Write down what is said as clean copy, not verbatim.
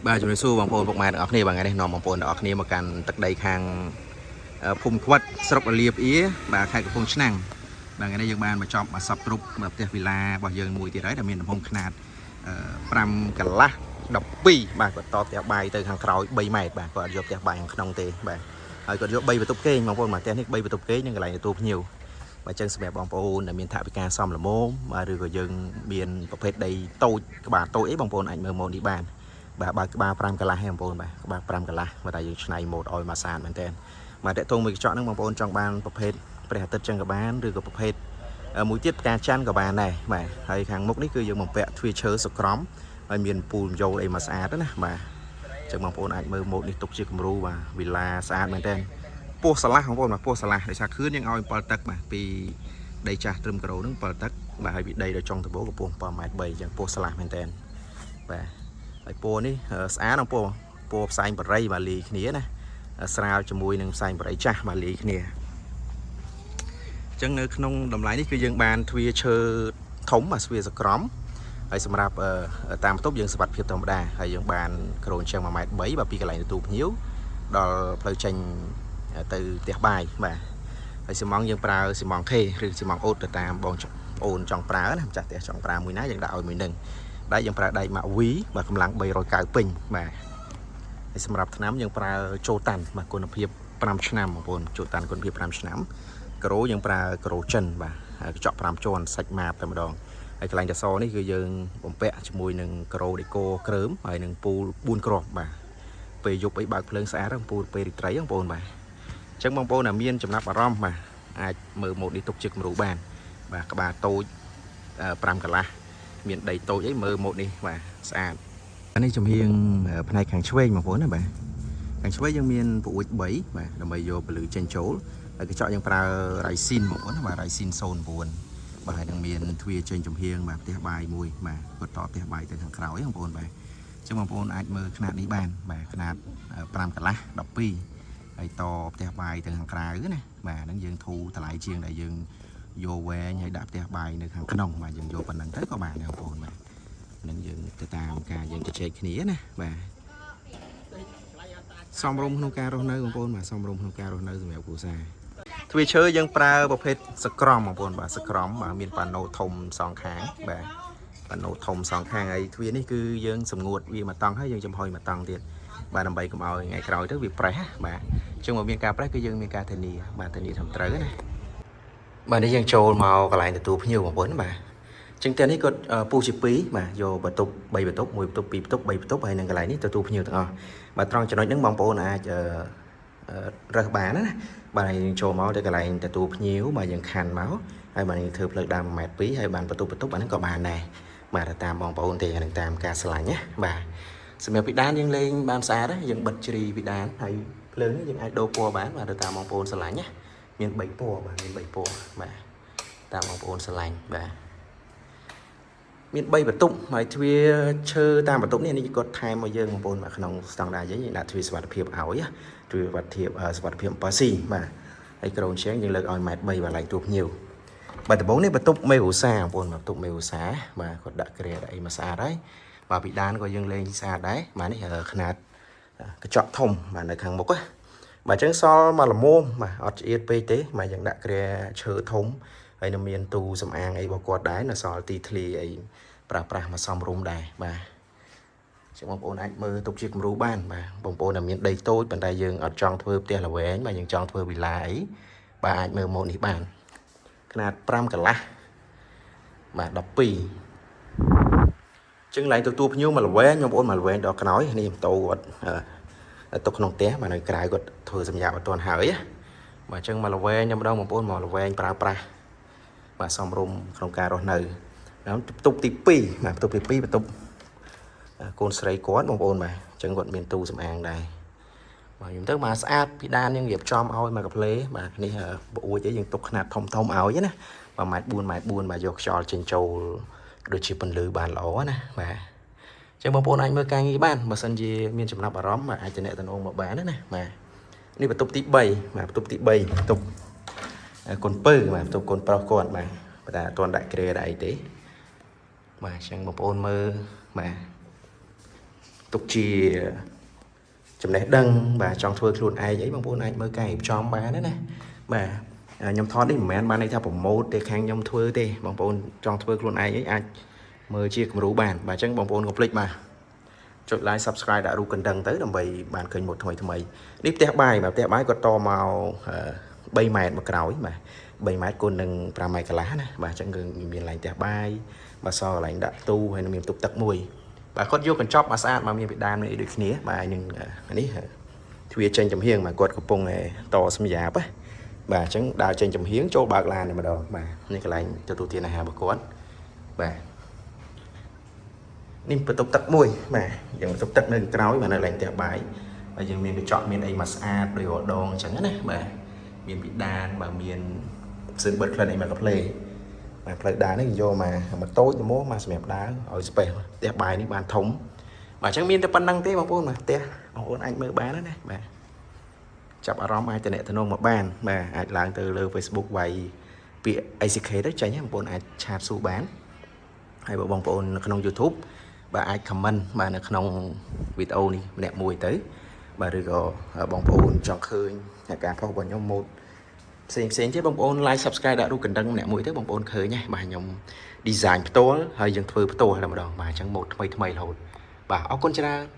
បាទជំរាបសួរបងប្អូនពុកម៉ែទាំងអស់គ្នាបាទថ្ងៃនេះនាំបងប្អូនទាំងអស់គ្នាមកកាន់ទឹកដីខាងភូមិខ្វិតស្រុករលាប្អៀបាទខេត្តកំពង់ឆ្នាំងបាទថ្ងៃនេះយើងបានបញ្ចប់មកសពគ្រប់បាទផ្ទះវិឡារបស់យើងមួយទៀតហើយដែលមានទំហំខ្នាត5កន្លះ12បាទគាត់តផ្ទះបាយទៅខាងក្រោយ3ម៉ែត្របាទគាត់អត់យកផ្ទះបាយខាងក្នុងទេបាទហើយគាត់យក3បន្ទប់គេងបងប្អូនបាទផ្ទះនេះ3បន្ទប់គេងនិងកន្លែងទទួលភ្ញៀវបាទអញ្ចឹងសម្រាប់បងប្អូនដែលមានថវិកាសមល្មមបាទឬក៏យើងមានប្រភេទដីតូចក្បាលតូចអីបងប្អូនអាចមើលម៉ូតនេះបាន បាទបើក្បាល5កន្លះហ្នឹងបងប្អូនបាទក្បាល5កន្លះបាទតែយើងឆ្នៃម៉ូតឲ្យមកស្អាតមែនតើបាទតកតងមួយកញ្ចក់ហ្នឹងបងប្អូនចង់បានប្រភេទព្រះអាទិត្យចឹងក៏បានឬក៏ប្រភេទមួយទៀតផ្កាច័ន្ទក៏បានដែរបាទហើយខាងមុខនេះគឺយើងបំពាក់ទ្វារឈើសុក្រំហើយមានពូលយោលអីមកស្អាតណាបាទចឹងបងប្អូនអាចមើលម៉ូតនេះទុកជាគំរូបាទវិឡាស្អាតមែនតើពោះស្រឡះបងប្អូនបាទពោះស្រឡះដោយសារខឿនយើងឲ្យ7ទឹកបាទពីដីចាស់ត្រឹមក្រូហ្នឹង7ទឹកបាទហើយពីដីដល់ចុងដំបូងកម្ពស់7ម៉ែត្រ3ចឹងពោះស្រឡះមែនតើបាទ ហើយពណ៌នេះស្អាតណាស់ពណ៌ពណ៌ផ្សែងបរិយបាទលាយគ្នាណាស្រាលជាមួយនឹងផ្សែងបរិយចាស់បាទលាយគ្នាអញ្ចឹងនៅក្នុងតម្លៃនេះគឺយើងបានទ្វារឈើធំបាទទ្វារសក្រមហើយសម្រាប់តាមបន្ទប់យើងសុវត្ថិភាពធម្មតាហើយយើងបានក្រូនជាង1ម៉ែត្រ3បាទពីកន្លែងទទួលភ្ញៀវដល់ផ្លូវចេញទៅផ្ទះបាយបាទហើយស៊ីម៉ងយើងប្រើស៊ីម៉ងខេឬស៊ីម៉ងអូតទៅតាមបងប្អូនចង់ប្រើណាម្ចាស់ផ្ទះចង់ប្រើមួយណាយើងដាក់ឲ្យមួយនឹង ដែកយើងប្រើដែកម៉ាក់វីបាទកម្លាំង390ពេញបាទហើយសម្រាប់ថ្នាំយើងប្រើចូលតាន់បាទគុណភាព5ឆ្នាំបងប្អូនចូលតាន់គុណភាព5ឆ្នាំក្រូយើងប្រើក្រូចិនបាទហើយកញ្ចក់5ជាន់សាច់ម៉ាបតែម្ដងហើយកន្លែងតសនេះគឺយើងបំពាក់ជាមួយនឹងក្រូដេកូក្រើមហើយនឹងពូល4គ្រាប់បាទពេលយប់អីបើកភ្លើងស្អាតហ្នឹងពូលពេលរាត្រីហ្នឹងបងប្អូនបាទអញ្ចឹងបងប្អូនដែលមានចំណាប់អារម្មណ៍បាទអាចមើលម៉ូតនេះទុកជាគំរូបានបាទក្បាលតូច5កន្លះ មានដីតូចអីមើលម៉ូតនេះបាទស្អាតនេះចំហៀងផ្នែកខាងឆ្វេងបងប្អូនណាបាទខាងឆ្វេងយើងមានប្រួច3បាទដើម្បីយកពលឺចេញចូលហើយកញ្ចក់យើងប្រើ Raisin បងប្អូនណាបាទ Raisin 09បាទហើយនឹងមានទ្វារចេញចំហៀងបាទផ្ទះបាយមួយបាទគាត់តផ្ទះបាយទៅខាងក្រោយបងប្អូនបាទអញ្ចឹងបងប្អូនអាចមើលຂະຫນាតនេះបានបាទຂະຫນាត5កន្លះ12ហើយតផ្ទះបាយទៅខាងក្រៅណាបាទហ្នឹងយើងធូរតម្លៃជាងដែលយើង យកវែងហើយដាក់ផ្ទះបាយនៅខាងក្នុងបាទយើងយកប៉ុណ្ណឹងទៅក៏បានដែរបងប្អូនបាទហ្នឹងយើងទៅតាមការយើងជជែកគ្នាណាបាទសំរុំក្នុងការរស់នៅបងប្អូនបាទសំរុំក្នុងការរស់នៅសម្រាប់គ្រួសារទ្វារឈើយើងប្រើប្រភេទសក្រមបងប្អូនបាទសក្រមបាទមានប៉ាណូធំសងខាងបាទប៉ាណូធំសងខាងហើយទ្វារនេះគឺយើងសម្ងួតវាមួយតង់ហើយយើងចំហុយមួយតង់ទៀតបាទដើម្បីកុំឲ្យថ្ងៃក្រោយទៅវាប្រេះបាទអញ្ចឹងបើមានការប្រេះគឺយើងមានការធានាបាទធានាត្រឹមត្រូវណា បាទនេះយើងចូលមកកន្លែងទទួលភ្ញៀវបងប្អូនបាទអញ្ចឹងផ្ទះនេះគាត់ពុះជា2បាទយកបន្ទប់3បន្ទប់1បន្ទប់2បន្ទប់3បន្ទប់ហើយនឹងកន្លែងនេះទទួលភ្ញៀវទាំងអស់បាទត្រង់ចំណុចហ្នឹងបងប្អូនអាចរើសបានណាបាទហើយយើងចូលមកទៅកន្លែងទទួលភ្ញៀវបាទយើងខណ្ឌមកហើយបាទយើងធ្វើផ្លូវដើម1ម៉ែត្រ2ហើយបានបន្ទប់បន្ទប់អាហ្នឹងក៏បានដែរបាទទៅតាមបងប្អូនទេអាហ្នឹងតាមការស្រឡាញ់ណាបាទសម្រាប់ពិដានយើងលេងបានស្អាតណាយើងបិទជ្រីពិដានហើយភ្លើងនេះយើងអាចដូរពណ៌បានបាទទៅតាមបងប្អូនស្រឡាញ់ណាមាន3ពណ៌បាទមាន3ពណ៌បាទតាមបងប្អូនស្រឡាញ់បាទមាន3បន្ទប់ហើយទ្វារឈើតាមបន្ទប់នេះនេះគាត់ថែមមកយើងបងប្អូនបាទក្នុងស្តង់ដារយើងយើងដាក់ទ្វារសុវត្ថិភាពឲ្យទ្វារសុវត្ថិភាពសុវត្ថិភាព7 C បាទហើយក្រោនជាងយើងលើកឲ្យម៉ែត្រ3បាទឡើងទួភ្ញៀវបាទដំបូងនេះបន្ទប់មេឧសាបងប្អូនបាទបន្ទប់មេឧសាបាទគាត់ដាក់គ្រែដាក់អីមកស្អាតហើយបាទពីដានក៏យើងលេងស្អាតដែរបាទនេះខ្នាតកញ្ចក់ធំបាទនៅខាងមុខណា បាទអញ្ចឹងសល់មកល្មមបាទអត់ឆ្អៀតពេកទេបាទយើងដាក់គ្រែឈើធំហើយនឹងមានទូសំអាងអីរបស់គាត់ដែរនៅសល់ទីធ្លាអីប្រើប្រាស់មកសំរុំដែរបាទចឹងបងប្អូនអាចមើលទុកជាគំរូបានបាទបងប្អូនដែលមានដីតូចប៉ុន្តែយើងអត់ចង់ធ្វើផ្ទះល្វែងបាទយើងចង់ធ្វើវិឡាអីបាទអាចមើលម៉ូតនេះបានខ្នាត5កន្លះបាទ12ចឹងឡើងទទួលភ្ញៀវមកល្វែងបងប្អូនមកល្វែងដល់ក្រោយនេះម៉ូតូគាត់ទុកក្នុងផ្ទះបាទនៅក្រៅគាត់ធ្វើសម្រាប់អត់ទាន់ហើយណាបាទអញ្ចឹងមកល្វែងតែម្ដងបងប្អូនមកល្វែងប្រើប្រាស់បាទសំរុំក្នុងការរស់នៅបន្ទប់ទី2បាទបន្ទប់ទី2បន្ទប់កូនស្រីគាត់បងប្អូនបាទអញ្ចឹងគាត់មានទូសំអាងដែរបាទខ្ញុំទៅមកស្អាតពីដានយើងរៀបចំឲ្យមកកាផ្លេបាទនេះប្អួចអីយើងទុកខ្នាតធំធំឲ្យណាបាទម៉ែត្រ4ម៉ែត្រ4បាទយកខ្យល់ចេញចូលដូចជាពន្លឺបានល្អណាបាទចឹងបងប្អូនអាចមើលការងារបានបើសិនជាមានចំណាប់អារម្មណ៍បាទអាចតំណតំណងមកបានណាបាទនេះបន្ទប់ទី3បាទបន្ទប់ទី3បន្ទប់កូនពៅបាទបន្ទប់កូនប្រុសគាត់បាទប៉ុន្តែអត់ទាន់ដាក់គ្រែដាក់អីទេ បាទអញ្ចឹងបងប្អូនមើលបាទ ទុកជាចំណេះដឹងបាទចង់ធ្វើខ្លួនឯងអីបងប្អូនអាចមើលការរៀបចំបានណាណាបាទខ្ញុំថតនេះមិនមែនបានន័យថាpromote ទេខាងខ្ញុំធ្វើទេបងប្អូនចង់ធ្វើខ្លួនឯងអីអាចមើលជាគំរូបានបាទអញ្ចឹងបងប្អូនកុំភ្លេចបាទចុច like subscribe ដាក់រូបកណ្ដឹងទៅដើម្បីបានឃើញម៉ូតថ្មីថ្មីនេះផ្ទះបាយបាទផ្ទះបាយគាត់តមក3ម៉ែត្រមកក្រោយបាទ3ម៉ែត្រគុណនឹង5ម៉ែត្រកន្លះណាបាទអញ្ចឹងគឺមានកន្លែងផ្ទះបាយបាទសល់កន្លែងដាក់ទូហើយនឹងមានបន្ទប់ទឹកមួយបាទគាត់យកកញ្ចប់មកស្អាតមកមានពីដានមានអីដូចគ្នាបាទហើយនឹងនេះទ្វារចេញចំហៀងបាទគាត់កំពុងតែតសម្យាបណាបាទអញ្ចឹងដើរចេញចំហៀងចូលបើកឡានតែម្ដងបាទនេះកន្លែងទទួលទានអាហាររបស់គាត់បាទនេះបន្ទប់ទឹកមួយបាទយើងបន្ទប់ទឹកនៅក្រោយបាទនៅកន្លែងផ្ទះបាយបាទយើងមានកញ្ចក់មានអីមកស្អាតដោយរដងអញ្ចឹងណាបាទមានពីដានបាទមានផ្សិនបិទក្លិនអីមកកាផ្លេបាទផ្លូវដើរនេះយកមកមកតូចល្មមមកសម្រាប់ដើរឲ្យ space ផ្ទះបាយនេះបានធំបាទអញ្ចឹងមានតែប៉ុណ្្នឹងទេបងប្អូនបាទផ្ទះបងប្អូនអាចមើលបានណាបាទចាប់អារម្មណ៍អាចតំណតំណងមកបានបាទអាចឡើងទៅលើ Facebook វាយពាក្យ ACK ទៅចេញបងប្អូនអាច chat សួរបានហើយបើបងប្អូននៅក្នុង YouTube បាទអាច comment បាទនៅក្នុងវីដេអូនេះម្នាក់មួយទៅបាទឬក៏បងប្អូនចង់ឃើញការផុសរបស់ខ្ញុំម៉ូតផ្សេងផ្សេងទៀតបងប្អូន like subscribe ដាក់រូបកណ្ដឹងម្នាក់មួយទៅបងប្អូនឃើញណាបាទខ្ញុំ design ផ្ទាល់ហើយយើងធ្វើផ្ទាល់តែម្ដងបាទអញ្ចឹងម៉ូតថ្មីថ្មីរហូតបាទអរគុណច្រើន។